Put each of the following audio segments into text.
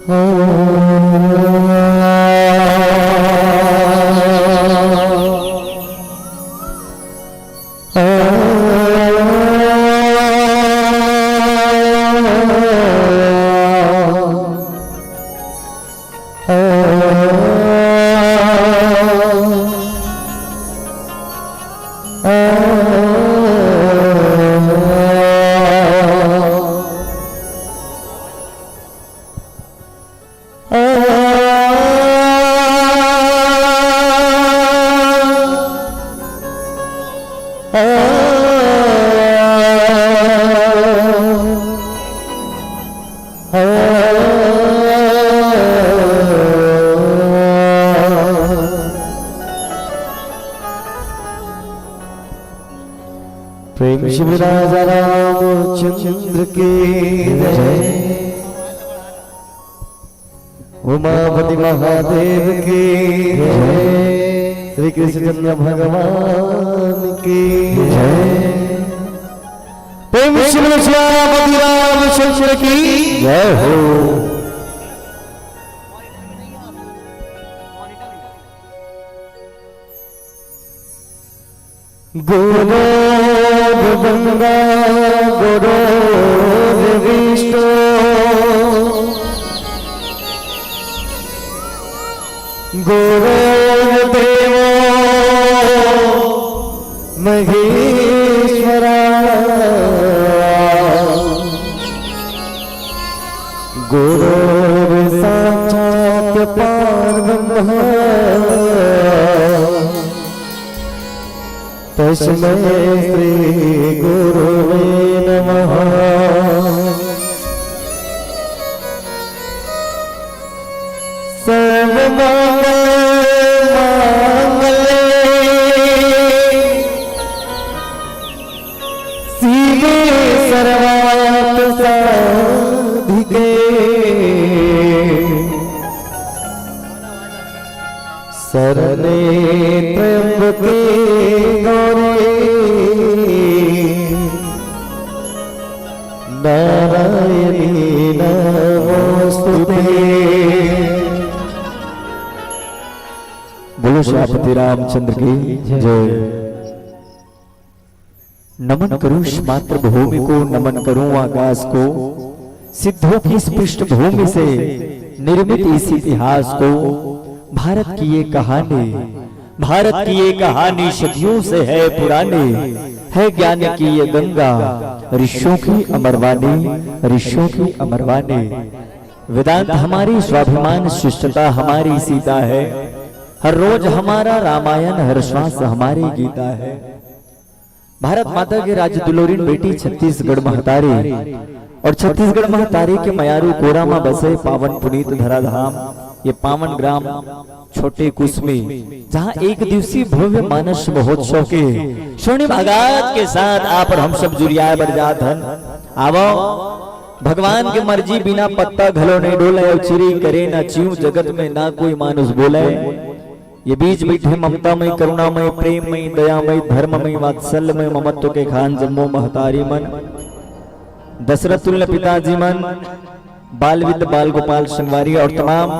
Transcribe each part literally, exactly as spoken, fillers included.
प्रेम से बोल राजा रामचंद्र की जय। उमापति महादेव की जय। श्री कृष्णचंद्र भगवान की जय। प्रेम से बोल सियापति रामचंद्र की जय हो। गुरुर्ब्रह्मा गुरुर्विष्णु गुरुर्देवो महेश्वरा। गुरुर्साक्षात् परब्रह्म तस्मै श्री गुरुवे नमः। सर्वमंगल मांगल्ये शिवे सर्वार्थ साधिके शरणे त्र्यंबके गौरी नारायणी नमोस्तुते। बोलो सियापति रामचंद्र की जय। नमन करूं इस मातृभूमि को, नमन करूं आकाश को, सिद्धों की इस पृष्ठभूमि से निर्मित इस इतिहास को। भारत की ये कहानी, भारत की ये कहानी सदियों से है पुरानी, है ज्ञान की ये गंगा, ऋषियों की अमरवाणी, ऋषियों की अमरवाणी। वेदांत हमारी, स्वाभिमान शिष्टता हमारी सीता है, हर रोज हमारा रामायण, हर श्वास हमारी गीता है। भारत माता के राज दुलोरिन बेटी छत्तीसगढ़ महतारी और छत्तीसगढ़ महतारी के मयारू कोरा म बसे पावन पुनीत धराधाम, ये पावन ग्राम छोटे कुसमी, जहाँ एक दिवसीय भव्य मानस महोत्सव के स्वर्णिम आगाज के साथ आप और हम सब जुरियाए बर जात हन। आवो, भगवान के मर्जी बिना पत्ता घलो नहीं डोले, और चिरई करे ना चिऊं, जगत में ना कोई मानुष बोले। ये बीच बैठे ममतामय, करुणामय, प्रेममय, दयामय, धर्ममय, वात्सल्यमय, ममत्व के खान जम्मो महतारी मन, दशरथ तुल्य पिताजी मन, बाल विद बाल गोपाल संगवारी और तमाम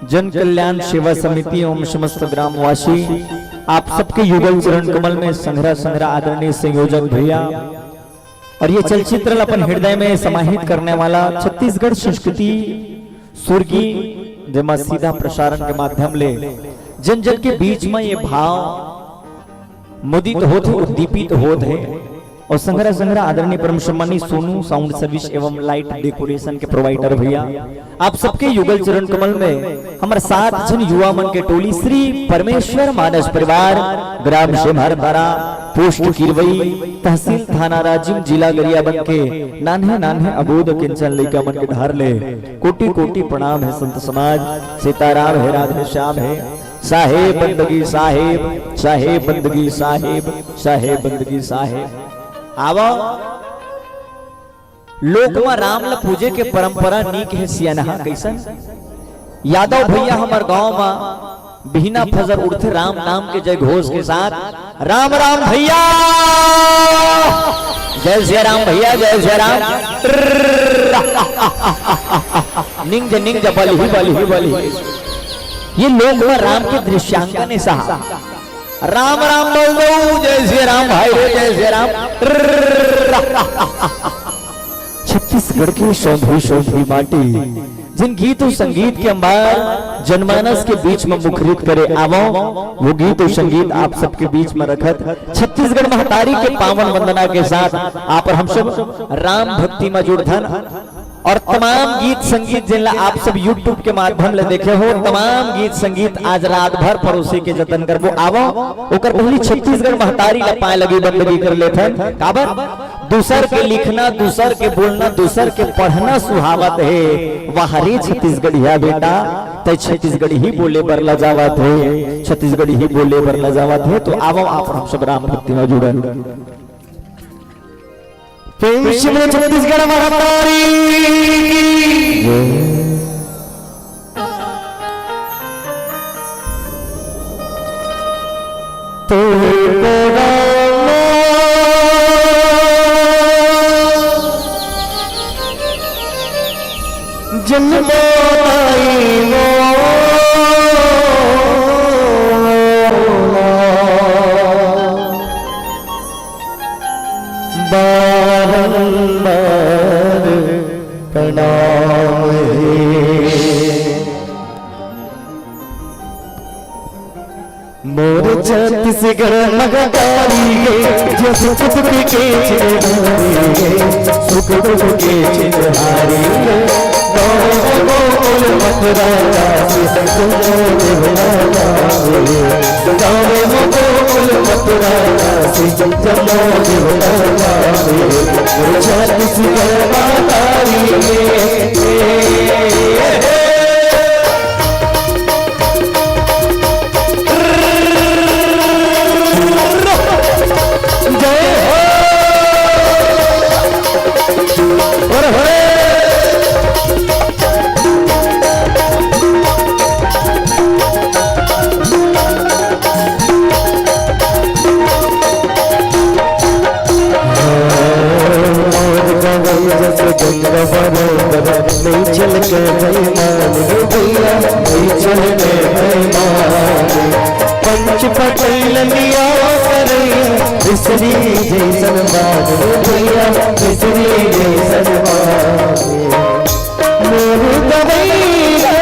जन कल्याण सेवा समिति एवं समस्त ग्रामवासी, आप सबके युगल चरण कमल में संघरा संघरा आदरणीय संयोजक भैया, और ये चलचित्र ल अपन हृदय में समाहित करने वाला छत्तीसगढ़ संस्कृति सुर्गी, जेमा सीधा प्रसारण के माध्यम ले जन जन के बीच में ये भाव मुदित होत हे, उद्दीपित होत हे। और संघरा संघरा आदरणीय परम सम्मानी सोनू साउंड सर्विस एवं लाइट डेकोरेशन के प्रोवाइडर भैया, आप सबके युगल चरण कमल में हमर सात झन युवा मन के टोली श्री परमेश्वर मानस परिवार, ग्राम सेमहरपारा, पोस्ट किरवई, तहसील थाना राजिम, जिला गरियाबंद के नान्हे नान्हे अबोध किंचन लइका मन के डहर ले कोटि कोटि प्रणाम हे संत समाज। सीताराम हे, राधे श्याम हे, साहेब बंदगी साहेब, साहेब बंदगी साहेब, साहेब बंदगी साहेब। आवा, लोक म राम ल पूजे के परंपरा नीक हे सियनहा। कइसन? यादव भैया हमर गांव म बिहना फजर उठथे राम नाम के जय घोष के साथ। राम राम भैया, जय सिया राम भैया, जय सिया राम। निंग जा, निंग जा, बलही, बलही, बलही। ये लोक में राम के दृश्यांकन ऐसा। राम राम बोल दो, जय सिया राम भाई रे, जय सिया राम। छत्तीसगढ़ के सौंधी सौंधी माटी, जिन गीत और संगीत के अंबार जनमानस के बीच में मुखरित करे आवो, वो गीत और संगीत आप सबके बीच में रखत छत्तीसगढ़ महतारी के पावन वंदना के साथ आप और हम सब राम भक्ति में जुड़थन। और तमाम गीत संगीत जिनला आप सब YouTube के माध्यम ले देखे हो, तमाम गीत संगीत आज रात भर परोसे के जतन करबो। आवो, ओकर पहली छत्तीसगढ़ महतारी ला पाए लगी बंदगी कर लेथन। काबर? दूसर के लिखना, दूसर के बोलना, दूसर के पढ़ना सुहावत हे। वाह रे छत्तीसगढ़िया बेटा, तै छत्तीसगढ़ी बोले बर लजावत हे, छत्तीसगढ़ी बोले बर लजावत हे। तो आवो आप हम सब राम भक्ति में जुड़न। प्रेम से बोलो छत्तीसगढ़ महतारी की। जय। तुमको राम जन्म आई वो बारंबार प्रणाम हे। मोर छत्तीसगढ़ महतारी हे, जो सुख दुख के चिन्हहारी हे, सुख दुख के चिन्हहारी हे। गौर गोकुल मथुरा काशी, जन्मो देवता धाम हे। गौर गोकुल मथुरा काशी, जन्मो देवता धाम हे। मोर छत्तीसगढ़ महतारी हे। जय हो। अरे हो रे। मोर गवई जस गंगा बरोबर, नइ छलके बेईमान रे भैया, नइ छलके बेईमान। पंच पटेल लिया करैया, मिसरी जैसन मान रे भैया, मिसरी जैसन मान। मोर गवैया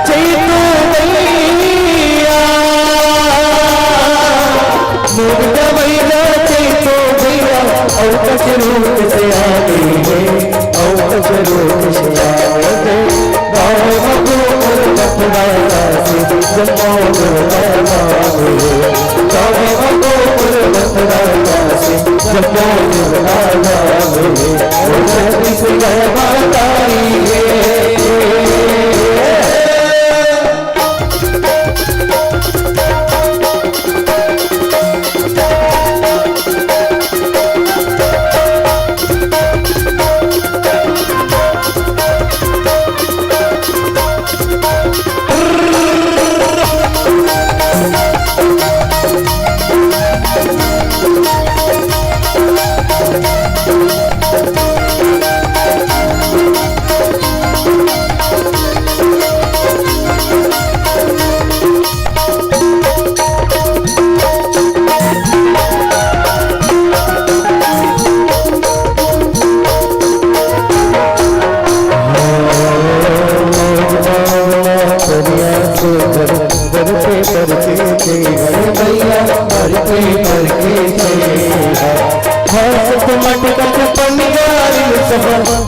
चैतो भैया, मोर गवैया चैतो भैया, अउ कस रूप से आगे हे, अउ कस रूप से आगे। गाँव मको मोर मथुरा काशी, जम्मो दुर्गा मांगे। गाँव मको मोर मथुरा काशी, जम्मो दुर्गा मांगे। ओ छत्तीसगढ़ महतारी हे।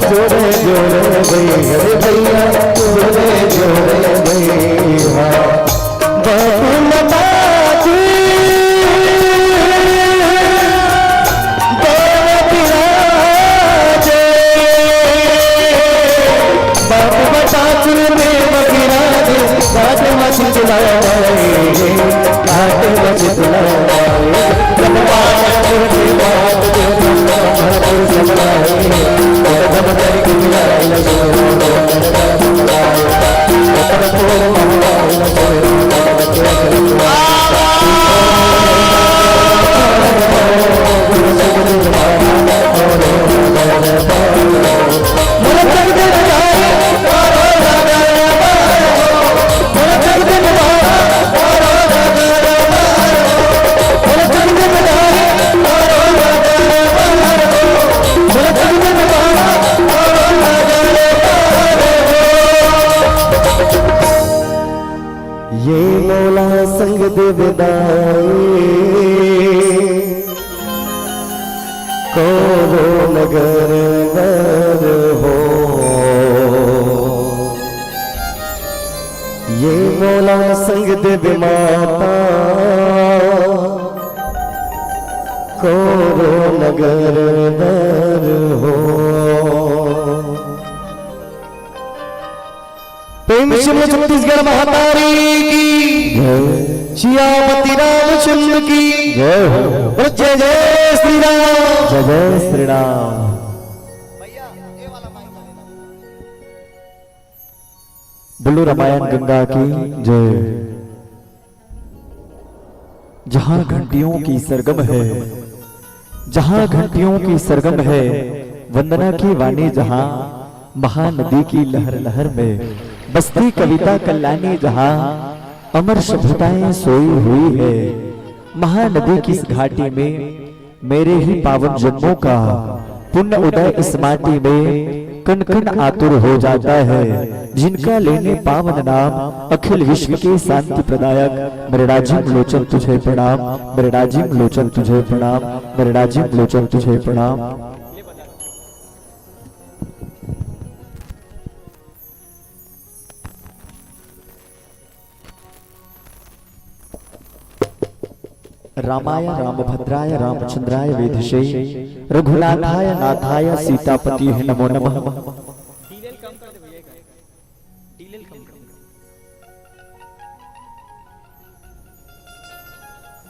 जोड़े जोड़े भैया, जोड़े जोड़े भैया। बाबू मताजी, बाबू विराजे, बाबू बटाचुर में विराजे, घाट मच चलाए, घाट मच चलाए। जब बात करते बात, जब बात करते बात, जब बात करते बात, ये मोला संग देवदाई, कोनो नगर नर हो। ये मोला संग देव माता, कोनो नगर नर हो। प्रेम से बोलो छत्तीसगढ़ महतारी की। जय। सियापति रामचंद्र की। जय हो। बोलो जय जय श्री राम। जय जय श्री राम। बोलो रामायण गंगा की। जय। जहाँ घंटियों की सरगम है, जहाँ घंटियों की सरगम है, वंदना की वाणी जहाँ, महानदी की लहर लहर में बसती कविता कल्याणी जहाँ, अमर सभ्यताएं सोई हुई है। महानदी की इस घाटी में मेरे ही पावन जन्मों का पुण्य उदय इस माटी में कण कण आतुर हो जाता है, जिनका लेने पावन नाम अखिल विश्व के शांति प्रदायक। मेरे राजीव लोचन तुझे प्रणाम, मेरे राजीव लोचन तुझे प्रणाम, मेरे राजीव लोचन तुझे प्रणाम। रामाय रामभद्राय रामचंद्राय वेधसे, रघुनाथाय नाथाय सीतापति नमो नमः।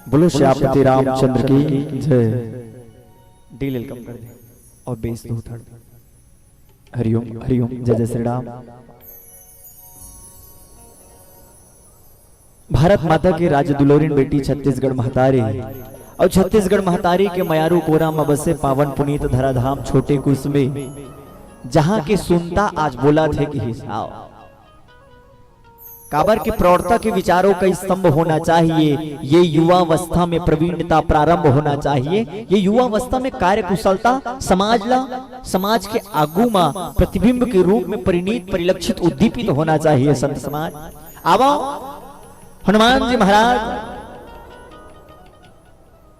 बोलो श्यापति रामचंद्र की जय। डील कम कर दे और बेस दो थर्ड। हरिओम हरिओम, जय जय श्री राम। भारत माता के राज दुलोरिन बेटी छत्तीसगढ़ महतारी, और छत्तीसगढ़ महतारी के मयारू कोरा म बसे पावन पुनीत धराधाम छोटे कुसमे, जहाँ के सुनता आज बोला थे कि हिसाब। काबर के प्रौढ़ता के विचारों का स्तंभ होना चाहिए। ये युवावस्था में प्रवीणता प्रारंभ होना चाहिए। ये युवावस्था में कार्यकुशलता समाज ला, समाज के आगू मा प्रतिबिंब के रूप में परिणीत, परिलक्षित, उद्दीपित होना चाहिए। संत समाज, आवो हनुमान जी महाराज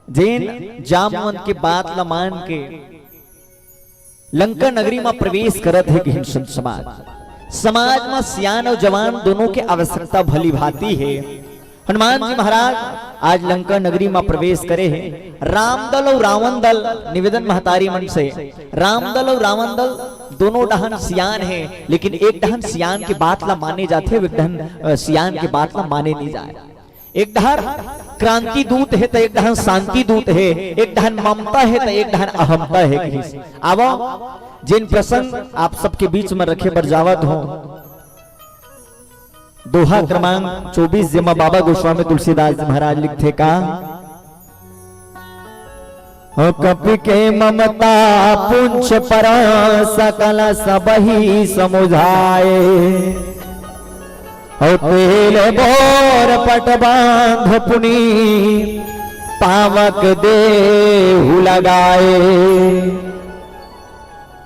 जेन जामवंत के बात ला मान के लंका नगरी म प्रवेश करत हे गहिन संत समाज। समाज म सियान अउ जवान दोनों के आवश्यकता भली भांति हे। हनुमान जी महाराज आज लंका नगरी म प्रवेश करे हे। रामदल अउ रावण दल, निवेदन महतारी मन से, रामदल अउ रावण दल दोनों डहन सियान हे, लेकिन एक डहन सियान के बात ला माने जाथे, एक डहन, अ, सियान के बात ला माने नहीं जाए। एक डहर क्रांति दूत हे, त एक डहर शांति दूत हे, एक डहर ममता हे, त एक डहर अहमता हे कहिस। आवो, जेन प्रसंग आप सबके बीच म रखे बर जावत हों, दोहा क्रमांक चौबीस, जेमा बाबा गोस्वामी तुलसीदास जी महाराज लिखथे का, हो कपि के ममता पुंछ पर सकल सबहि समुझाए। हो तेल बोर पट बांध पुनि पावक देहु लगाए।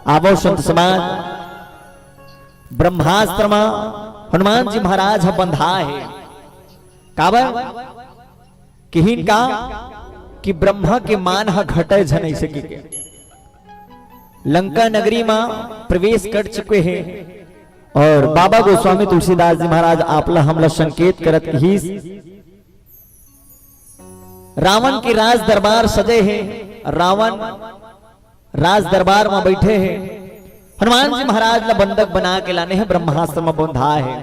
आवो संत समाज, ब्रह्मास्त्र म हनुमान जी महाराज ह बंधा हे। काबर? किहिन का कि ब्रह्मा के मान ह घटय झन, अइसे कहिके लंका नगरी म प्रवेश कर चुके हे। और बाबा गोस्वामी तुलसीदास जी महाराज आपला हमला संकेत करत किहिस, रावण के राज दरबार सजे हे, रावण राज दरबार म बइठे हे, हनुमान जी महाराज ला बंधक बना के लाने हे, ब्रह्मास्त्र म बंधा हे।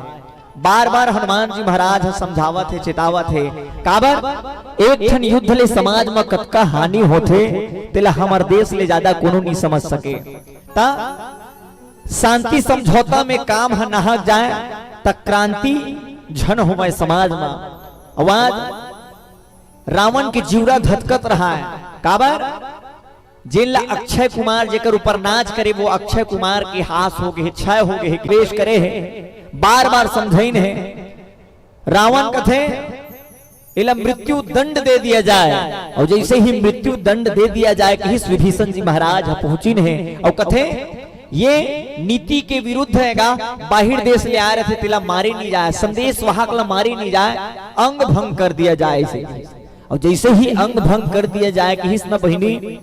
बार-बार हनुमान जी महाराज ह समझावत हे, चेतावत हे, काबर एक ठन युद्ध ले समाज म कतका हानि होथे, तेला हमर देश ले जादा कोनो नइ समझ सके। त शांति समझौता में काम ह नहक जाए, त क्रांति झन होवय समाज म। अउ आज रावण के जिउरा धधकत रहय। काबर? जेन ला अक्षय कुमार, जेकर ऊपर नाच करे, वो अक्षय कुमार के हास हो गे हे, क्षय हो गे हे, क्लेश करे हे, बार-बार समझइन हे। रावण कथे, "एला मृत्यु दंड दे दिया जाए।" अउ जइसे ही मृत्यु दंड दे दिया जाए, कहिस विभीषण जी महाराज ह पहुंचिन हे, अउ कथे, "ये नीति के विरुद्ध हे गा, बाहिर देश ले आए रथे, तेला मारे नहीं जाए, संदेश वाहक ला मारे नहीं जाए, अंग भंग कर दिया जाए इसे।" अउ जइसे ही अंग भंग कर दिया जाए, कहिस न बहिनी,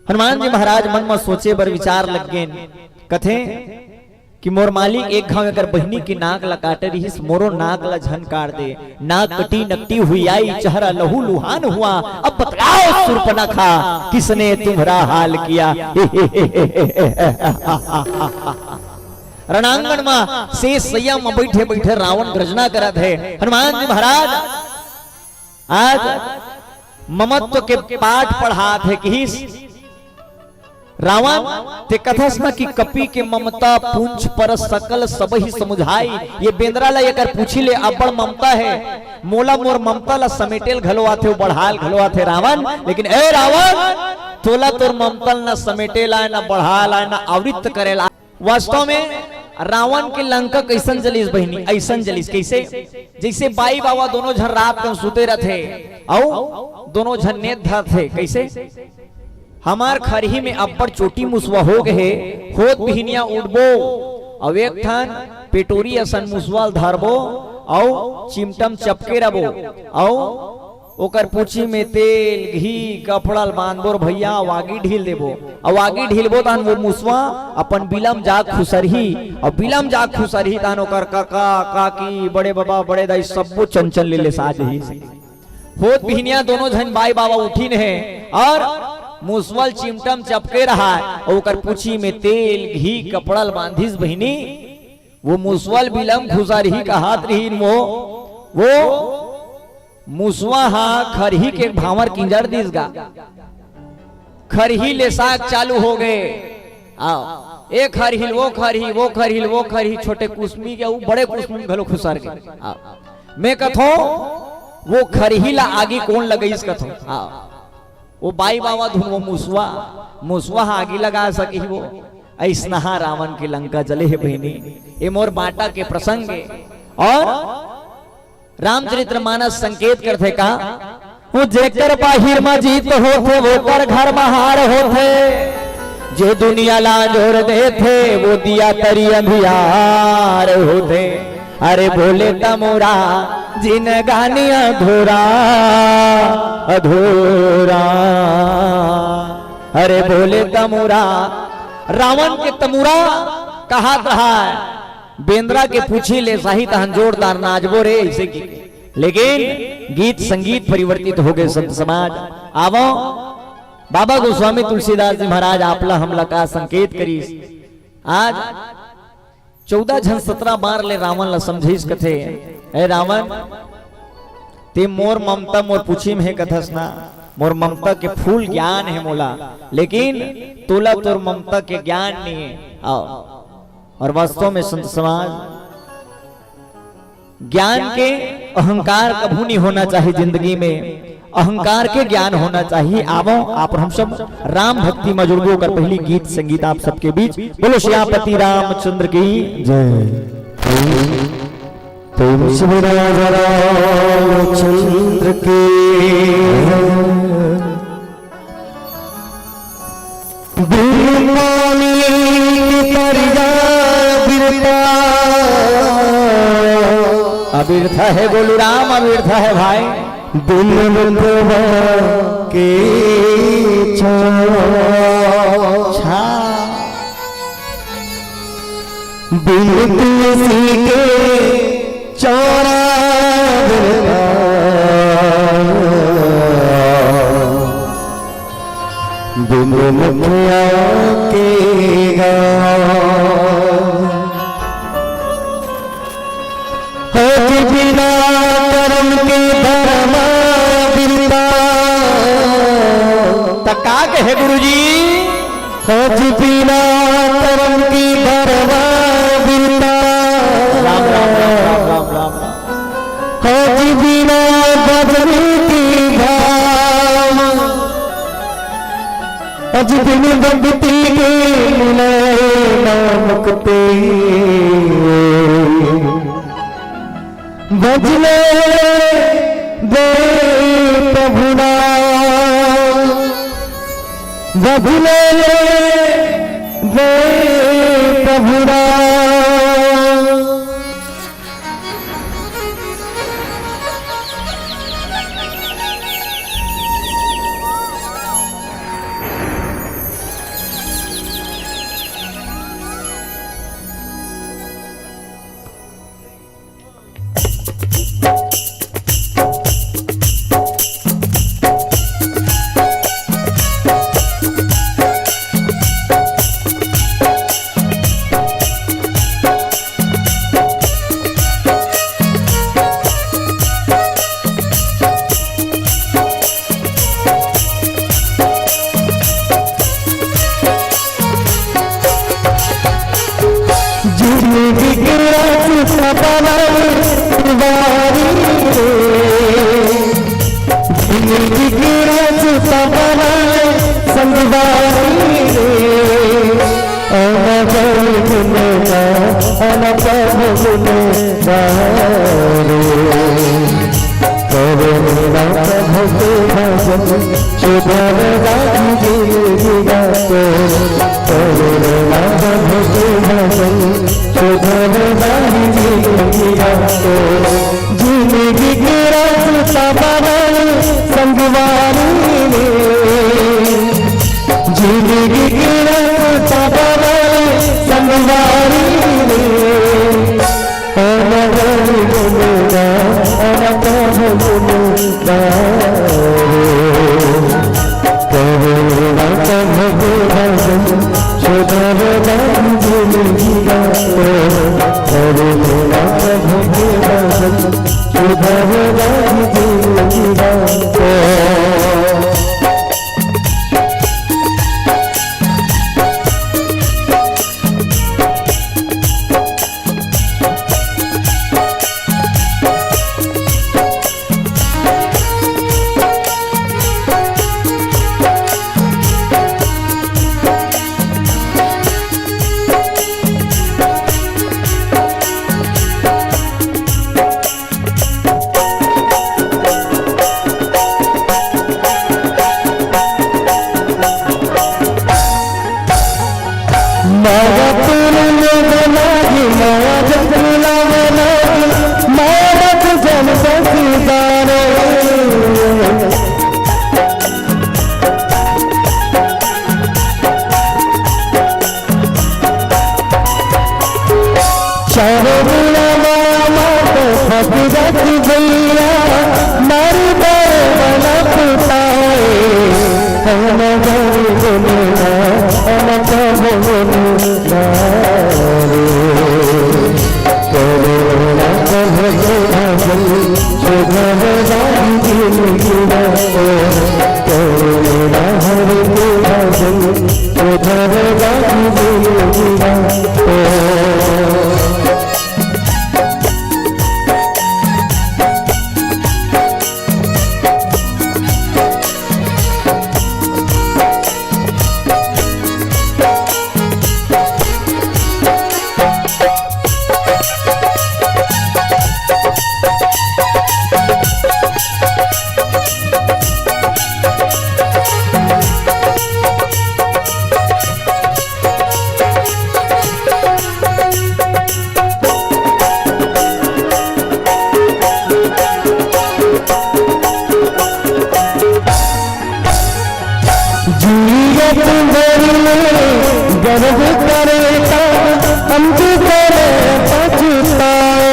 हनुमान जी महाराज मन म सोचे बर विचार लग गेन। कथे कि मोर मालिक एक घाव एकर बहिनी के नाक ला काटे रिहिस, मोरो नाक ला झन काट दे। "नाक कटी नकटी हुई आई, चेहरा लहू लुहान हुआ, अब बतलाओ सूर्पनखा, किसने तुम्हरा हाल किया?" रणांगण म शेष सैया म बैठे बैठे रावण गर्जना करत हे। हनुमान जी महाराज आज ममत्व के पाठ पढ़ात हे, किहिस, "रावण, ते कथस न कि कपि के ममता पूंछ पर सकल सबहि समुझाई।" ये बेंदरा ला एकर पूछी ले अब्बड़ ममता हे, मोला मोर ममता ला समेटेल घलो आथे, बढ़ाल घलो आथे रावण। लेकिन ए रावण, तोला तोर ममता ल न समेटेल आय, न बढ़ाल आय, न आवृत्त करेल आय। वास्तव में रावण के लंका कइसन जलिस बहिनी? अइसन जलिस। कइसे? जइसे बाई बाबा दोनों झन रात कन सुते रथे अउ दोनों झन नेत धरथे। कइसे? "हमर खरही में अब्बड़ चोटी मुसवा हो गे हे, होत बिहनिया उठबो अउ एक ठन पेटोरी असन मुसवा ल धरबो अउ चिमटम चपके रबो अउ ओकर पूछी में तेल, घी, कपड़ा ल बांधबो रे भैया, अउ आगी ढील देबो। अउ आगी ढीलबो तहन वो मुसवा अपन बिलम जाग खुसरही, अउ बिलम जाग खुसरही तहन ओकर काका, काकी, बड़े बाबा, बड़े दाई सब्बो चंचल ले लेसा जही।" होत बिहनिया दोनों झन बाई बाबा उठिन हे अउ मुसवा ल चिमटम चपके रहय, अउ ओकर पूछी में तेल, घी, कपड़ा ल बांधिस बहिनी। वो मुसवा ल बिलम खुसरही कहत रिहिन वो, वो मुसवा हा खरही के भांवर किंजर दिस गा। खरही लेसाक चालू हो गे। आओ, ए खरही ल वो खरही, वो खरही ल वो खरही, छोटे कुसमी के, उ बड़े कुसमी घलो खुसर गे। आओ, मैं कथों, वो खरही ला आगी कोन लगइस कथों? आओ, वो बाई बाबा धुन वो मुसवा, मुसवा हा आगी लगा सकही वो। अइसनहा रावण के लंका जले हे बहिनी। ए मोर बांटा के प्रसंग हे। अउ रामचरितमानस संकेत करथे का? "वो जेकर बाहिर म जीत होथे, वोकर घर म हार होथे। जे दुनिया ला अंजोर देथे, वो दिया तरी अंधियार होथे। अरे बोले तमोरा जिनगानी अधूरा, अधूरा। अरे बोले तमोरा।" रावण के तमोरा कहत रहय। बेंदरा के पूछी लेसाही तहन जोरदार नाचबो रे, अइसे कि। लेकिन गीत संगीत परिवर्तित हो गे संत समाज। आवो, बाबा गोस्वामी तुलसीदास जी महाराज आप ला हमला का संकेत करिस। आज चौदह झन सतरा बार ले रावण ला समझइस कथे, "ए रावण, ते मोर ममता मोर पूछी में हे कथस ना, मोर ममता के फूल ज्ञान हे मोला, लेकिन तोला तोर ममता के ज्ञान नहीं हे।" आओ, अउ वास्तव में संत समाज, ज्ञान के अहंकार कभू नहीं होना चाहिए जिंदगी में, अहंकार के ज्ञान होना चाहिए। आवो, आप हम सब राम भक्ति में जुड़बो कर पहली गीत संगीत आप सबके बीच। बोलो सियापति रामचंद्र की जय। प्रेम से बोलो राजा रामचंद्र की। बिन पानी की तरिया बिरता। अबिरथा है गोलू राम, अबिरथा है भाई। बिन रुतबा के छाँव। छाँव। बिन तुलसी के चौरा बिरता। बिन मुखिया के गाँव। हो कि बिना करम के धरमा बिरता। त का कहे गुरुजी? हो कि बिना करम के धरमा बिरता। राम, राम, राम, राम, राम। आज बिना भजन के भाव, आज बिन भक्ति के मिले ना मुक्ति। भजले दे प्रभु नाम, भजले दे प्रभु नाम। जिंदगी के रास्ता बनाए संगवारी रे, जिंदगी के रास्ता बनाए संगवारी रे। अनगर गुनगा, अनपढ़ गुनगा रे। करो मेरा प्रभु के भजन, सुधर जाई जिंदगी बातो। करो मेरा प्रभु के भजन, सुधर जाई जिंदगी बातो। जिंदगी के रास्ता बनाए संगवारी रे, जिंदगी के रास्ता बनाए संगवारी रे। अनगर गुनगा, अनपढ़ गुनगा रे। कहो ना कहो भजन, सुधर जाई जिंदगी बातो। कहो ना कहो भजन, सुधर जाई जिंदगी बातो। माया तोर लोग लागे, माया जग लावे लागे, माया जग जन बसिदारे। चारों गुणा माया मात भगीरथ भैया, मारी बल बल पुताए। हम गरीब गुनगा, हम प्रभु गुनगा रे। करो ना प्रभु के भजन, सुधर जाई जिंदगी बातो। करो ना हरि के भजन, सुधर जाई जिंदगी बातो। जियत भर में गर्व करे ता, अंत करे पछताए।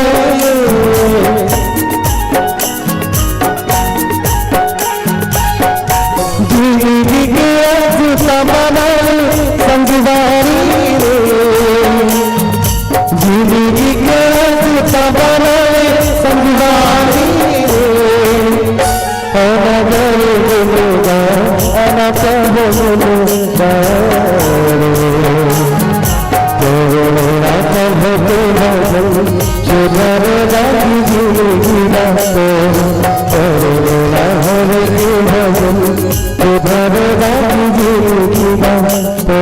जिंदगी के रास्ता बनाए संगवारी रे, जिंदगी के रास्ता बनाए संगवारी रे। अनगर गुनगा, अनपढ़ गुनगा रे। करो ना प्रभु के भजन, सुधर जाती जिंदगी ना तो, करे ना हर के भजन। सुधर जाती जिंदगी ना तो।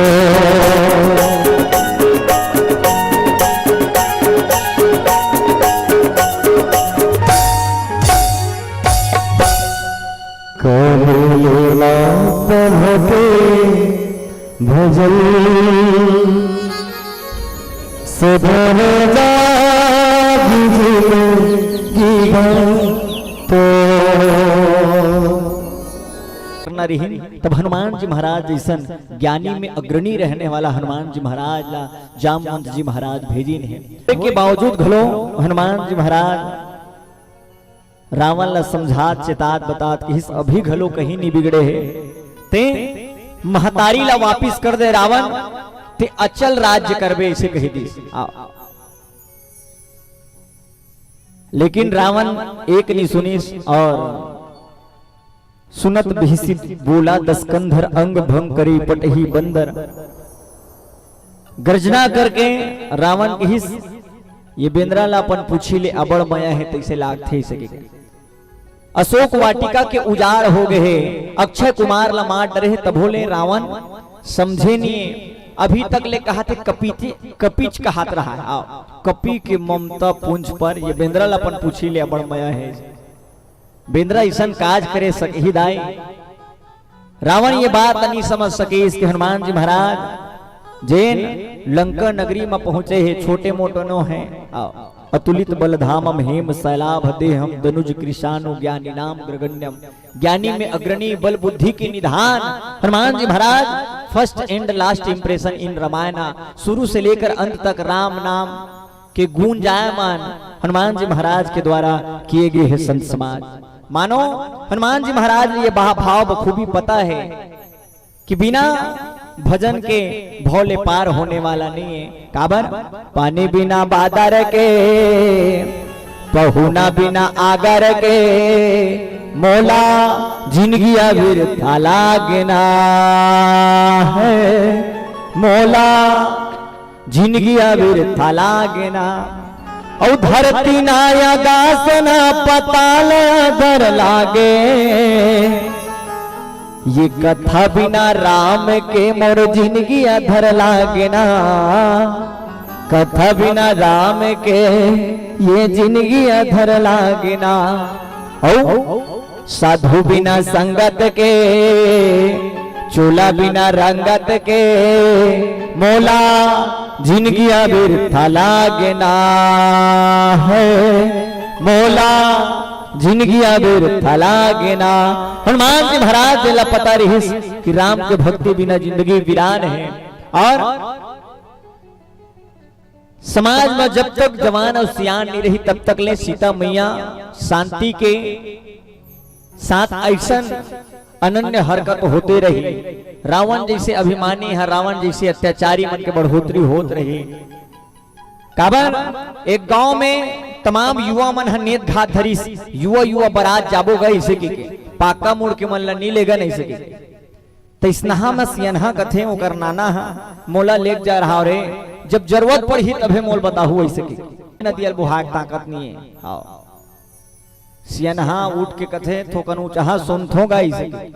करेला प्रभु के भजन, सुधर जागी जिंदगी भर तो। करना रहिन, तब हनुमान जी महाराज जैसन ज्ञानी में अग्रणी रहने वाला हनुमान जी महाराज ला जामवंत जी महाराज भेजिन हे। के बावजूद घलो हनुमान जी महाराज रावण ला समझात, चेतात, बतात किहिस, "अभी घलो कहीं नहीं बिगड़े हे, ते महतारी ला वापिस कर दे रावण, ते अचल राज्य करबे," ऐसे कही दिस। आ, लेकिन रावण एक नहीं सुनिस और सुनत बिहिसि बोला दसकंधर, अंग भंग करी पटही बंदर। गर्जना करके रावण किहिस, "ये बेंदरा ला अपन पूछी ले, अबड़ मया हे, तैसे लागथे सके।" अशोक वाटिका के उजाड़ हो गए हे, अक्षय कुमार ला मार डरे हे, तभो ले रावण समझे नहीं। अभी तक ले कहा थे कपीच, कपीच कहात रहा है। आओ, कपी के ममता पुंज पर ये बेंदरा ला अपन पूछी ले, अबड़ मया हे। बेंदरा अइसन काज करे सकही दाई? रावण ये बात नहीं समझ सके, इसके हनुमान जी महाराज जेन लंका नगरी में पहुंचे हे, छोटे मोटनो हैं, अतुलित बल धामम हेम शैलाभ देहम दनुज कृशानु ज्ञानी नाम ग्रगण्यम। ज्ञानी में अग्रणी, बल बुद्धि के निधान। हनुमान जी महाराज, first and last impression in Ramayana, शुरू से लेकर अंत तक राम नाम के गूंजायमान हनुमान जी महाराज के द्वारा किए गए हैं संत समाज। मानो हनुमान जी महाराज ने ये बहा-, भाव बखूबी पता है कि बिना भजन के भव ले पार होने वाला नहीं है। काबर? पानी बिना बादर के, पहुना बिना आगर के, मोला जिंदगिया बिरथा लागना है, मोला जिंदगिया बिरथा लागना। अउ धरती ना आगास ना पताल अधर लागे, ये कथा बिना राम के मोर जिंदगी अधर लागना, कथा बिना राम के ये जिंदगी अधर लागना। अउ साधु बिना संगत के, चोला बिना रंगत के, मोला जिंदगिया बिरथा लागना है, मोला जिंदगिया बिरथा लागना। हनुमान जी महाराज जेला पता रहिस कि राम के भक्ति बिना जिंदगी वीरान है। और समाज में जब तक जवान अउ सियान नहीं रही, तब तक ले सीता मैया शांति के साथ अइसन अनन्य हरकत होते रही। रावण जैसे अभिमानी है, रावण जैसे अत्याचारी मन के बढ़ोतरी होत रही। काबर एक गांव में तमाम युवा मन ह नेत घात धरिस, युवा युवा बरात जाबो गा अइसे के, के पाका मुड़ के मन ल नी लेगन अइसे के। त इसनहा म सियनहा कथे ओकर नाना ह, "मोला लेग जा रहा रे, जब जरूरत पड़ही तभे मोल बताहू," अइसे के। नदिया ल बोहाय के ताकत नी हे। आओ। सियनहा उठ के कथे, "थोकन ऊंचाहा सोनथों गा," अइसे के।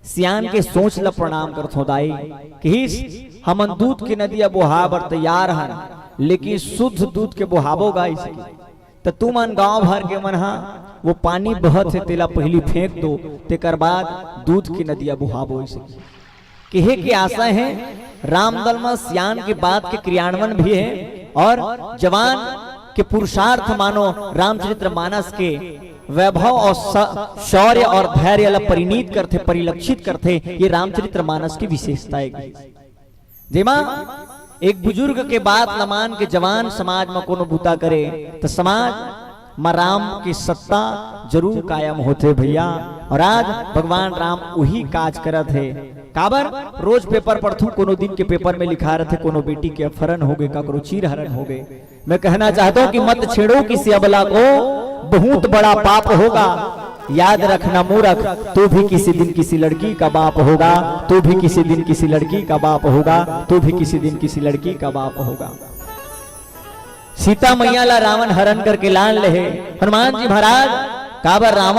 सियान के सोच ल प्रणाम करथों दाई। कहिस, "हमन दूध के नदिया बोहाय बर तैयार हन, लेकिन शुद्ध दूध के बोहाबो गा," अइसे के। त तुमन गांव भर के मन हा वो पानी बहत हे, तेला पहिली फेंक दो, तेकर बाद दूध के नदिया बोहाबो। अइसे कहे के आशा हे रामदल म सियान के बात के क्रियान्वयन भी हे और जवान के पुरुषार्थ मानो रामचरित्र मानस के वैभव और स-, शौर्य और धैर्य ला परिणीत करथे, परिलक्षित करथे। ये रामचरित्र मानस की विशेषता हे। जेमा एक बुजुर्ग के बात ल मान के जवान समाज म कोनो बूता करे, त समाज म राम के सत्ता जरूर कायम होथे भैया। और आज भगवान राम उही काज करत हे। काबर? रोज पेपर पढ़थू, कोनो दिन के पेपर में लिखा रथे, कोनो बेटी के अपहरण होगे, काकरो चीरहरण होगे। मैं कहना चाहता हूँ कि मत छेड़ो किसी अबला को, बहुत बड़ा पाप होगा। याद रखना मूर्ख, तू भी किसी दिन किसी लड़की का बाप होगा, तू भी किसी दिन किसी लड़की का बाप होगा, तू भी किसी दिन किसी लड़की का बाप होगा। सीता मैया ला रावण हरण करके लान ले हे। हनुमान जी महाराज, काबर रावण